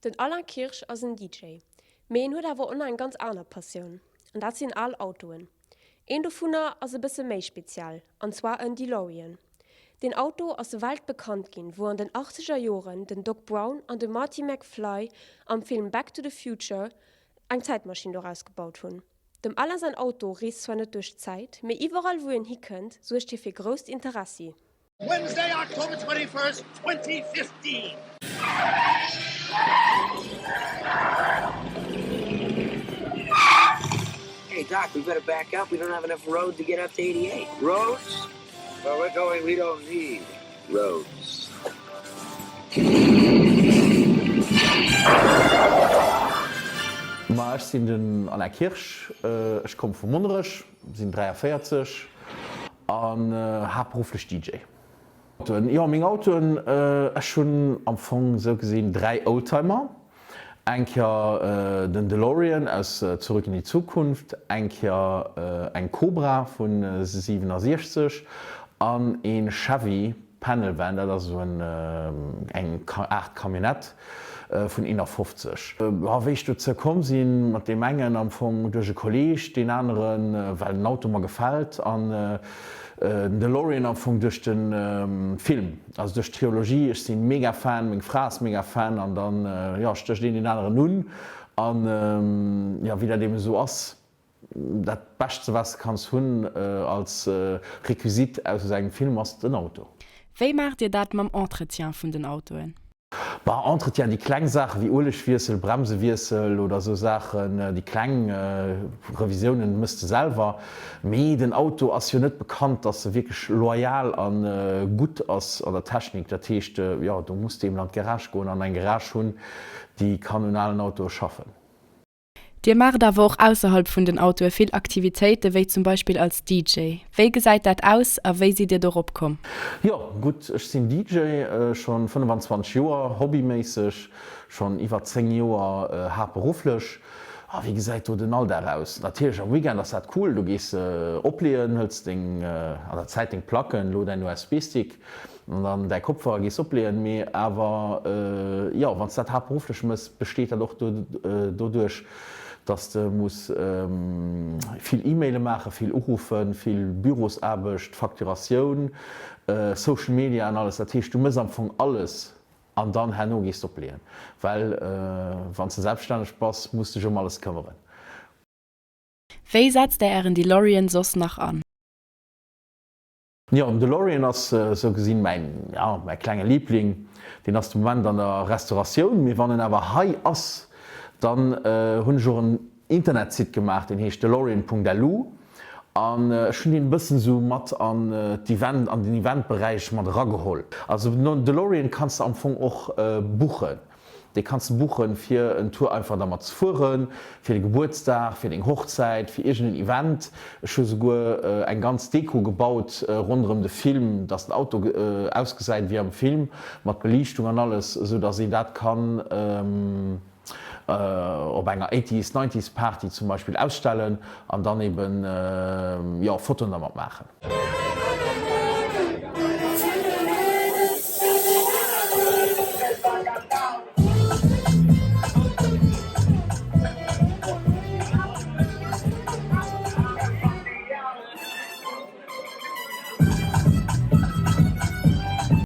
Den Alain Kirsch ass en DJ, mee en huet awer och nach eng ganz aner Passioun, an dat sinn al Autoen. Een dovunner ass e bësse méi speziell, an zwar en DeLorean. Deen Auto ass weltbekannt ginn, wou an den achtzeger Joren den Doc Brown an de Marty McFly am Film Back to the Future eng Zäitmaschinn doraus gebaut hunn. Dem Alain säin Auto reest zwar net duerch d'Zäit, mee iwwerall wou en hikënnt, suergt hie fir grousst Interessi. Wednesday, October 21st, 2015. Hey, Doc, we better back up. We don't have enough road to get up to 88. Roads? Where we're going, we don't need roads. Ma ech sinn den Alain Kirsch, ech komm vu Monnerech, sinn 43 An haaptberufflech DJ. Autoen, jo meng Autoen, ech hunn am Fong esou gesinn 3 Oldtimer, eng Kéier den DeLorean aus Zurück in die Zukunft, eng Kéier eng Cobra vun 67 an een Chevy Panel Van, dat ass esou eng Aart Camionnette vun 51. A wéi ech dozou komm sinn, mat deem engen am Fong duerch e Kolleeg, deen aneren well den Auto mer gefält an den DeLorean am Fong duerch de Film, also duerch d'Triologie. Ech si mega Fan, meng Fra ass mega Fan an dann, jo, stécht een deen aneren un an, jo, wéi dat eben esou ass. Dat beschtste was de kanns hunn als Requisite aus engem Film ass den Auto. Wéi maacht dir dat mam Entretien vun den Autoen? Bah, Entretien, déi kleng Saachen wéi Uelegwiessel, Bremsewiessel oder esou Saachen, déi kleng Revisiounen mëss de selwer. Mee den Auto ass jo net bekannt, dass e wierklech loyal a gutt ass an der Technik. Dat heescht, jo, do muss de eben an d'Garage goen an eng Garage hunn, déi kann un alen Autoe schaffen. Dir maacht awer och ausserhalb vun den Autoe vill Aktivitéite wéi zum Beispill als DJ. Wéi gesäit dat aus a wéi sidd Dir dorop komm? Jo gutt, ech sinn DJ schonn 25 Joer, hobbyméisseg schonn iwwer 10 Joer haaptberufflech. A wéi gesäit do den Alldag aus? Natierlech am Weekend ass dat cool, do gees de opleeën, hëls deng an der Zäit deng Placken, elo däin USB-Stick, An dann däi Kopfhörer gees opleeën. Mee awer jo, wann s dat haaptberufflech mëss, besteet dat och doduerch, dass de muss vill E-Maile maachen, vill uruffen, vill Bürosaarbecht, Facturatioun, Social Media an alles. Dat heescht, du mëss am Fong alles an dann herno gees d'opleeën. Well wann s de selbststänneg bass, muss dech ëm alles këmmeren. Wéi setzt der ären DeLorean soss nach an? Jo, den DeLorean ass sou gesinn mäin, ja, mäi klenge Liebling. Deen ass de Moment an der Restauratioun, mee wann en awer hei ass, dann hunn ech och en Internetsite gemaach, deen heescht DeLorean.lu an ech hunn deen e bëssen sou mat an d'Event, an den Eventberäich mat erageholl. Also den DeLorean kanns de am Fong och buchen. Dee kanns de buchen fir en Tour einfach dermat ze fueren, fir de Gebuertsdag, fir deng Hochzäit, fir iergend en Event. Ech hu souguer eng ganz Deko gebaut ronderëm de Film, dass den Auto ausgesäit wéi am Film, mat Beliichtung an alles, esou dass een dat kann op enger Eighties, Nineties Party zum Beispill ausstellen an dann eben, jo, Fotoen dermat maachen.